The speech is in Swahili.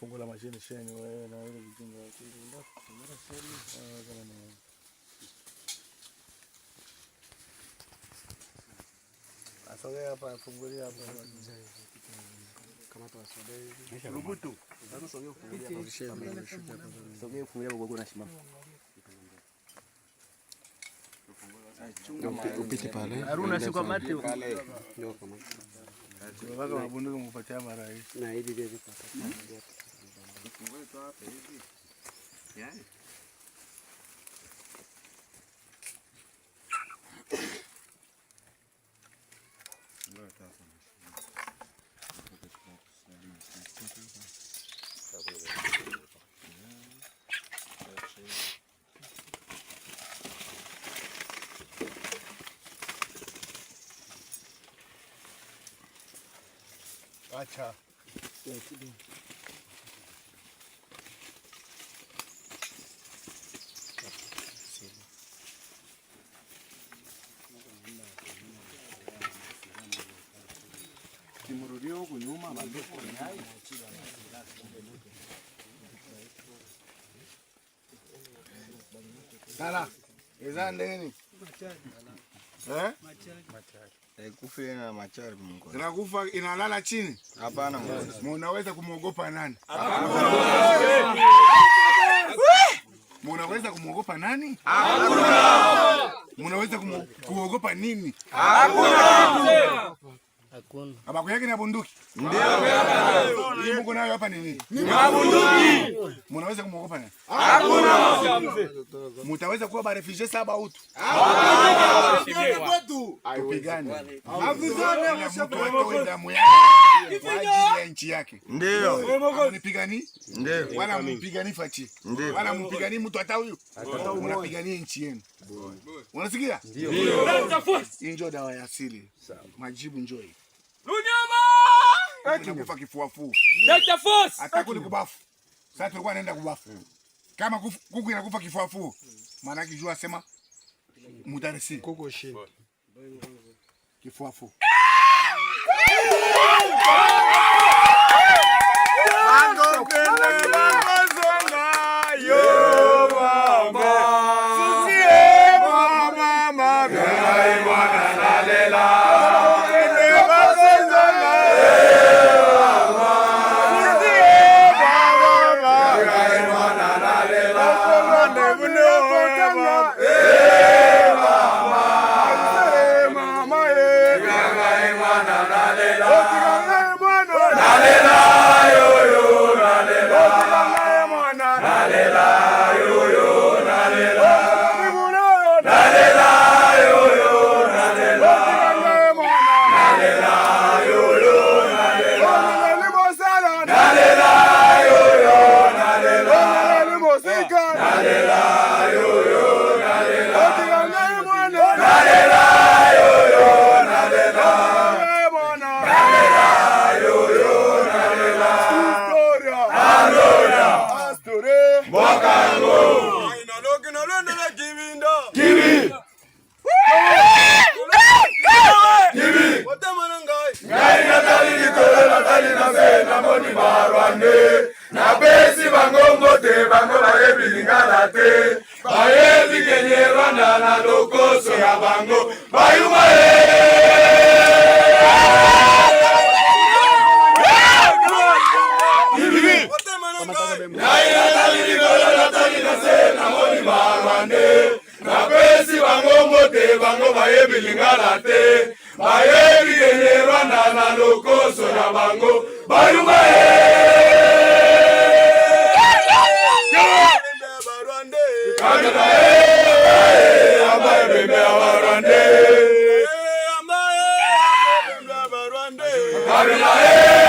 Fungula mashini sheni wewe na ile mjinga. Asogea hapa, fungulia hapa. Kamata wasogee. Rubutu. Sogea fungulia gogo na shima. Upite pale. Haruna si kwa mate. Ndio kama. Tunataka mabunduki mupatia marais. Na hivi vile viko. Fungue tu hapa hivi. Yaani. Acha. Kimurudio huku nyuma mapepo ni hai. Sala, eza ndeni? Eh? Haikufi na machari Mungu. Inakufa inalala chini? Hapana. Munaweza kumwogopa nani? Munaweza kumwogopa nani? Hakuna. Munaweza kuogopa nini? Hakuna. Hakuna. Abaku yake ni bunduki. Ndio. Hii Mungu nayo hapa ni nini? Ni mabunduki. Munaweza kumwogopa nani? Hakuna. Mutaweza kuwa ba refugee saba utu. Hakuna. Tupigane. Kila mtu atoe damu yake kwa ajili ya nchi yake. Ndio. Mnipigani? Ndio. Wala mpigani fachi. Ndio. Wala mpigani mtu hata huyu. Mnapigania nchi yenu. Unasikia? Ndio. Hii ndio dawa ya asili. Majibu njoo hii. Lunyama! Unakufa kifuafua. Delta Force! Hata kuli kubafu. Sasa tulikuwa naenda kubafu. Kama kuku inakufa kifuafua, maana yake jua sema mudarisi. Kuku shit. Kifuafua. Bango kende bango zonga yo mama. Susie mama mama. Ngai mwana nalela. Kende bango zonga yo mama. Susie mama mama. Ngai mwana nalela. Kende mama. Eh mama. Eh mama eh. Ngai mwana nalela. Ngai mwana nalela. Lingala te, bayebi kenye Rwanda na lokoso ya bango bayuma ngai natali likolo, natali na se, namoni Barwandais. Napesi bango mbote, bango bayebi Lingala te, bayebi kenye Rwanda na lokoso ya bango bayuma. Kabila amba ebembe ya Barwandais. Kabila.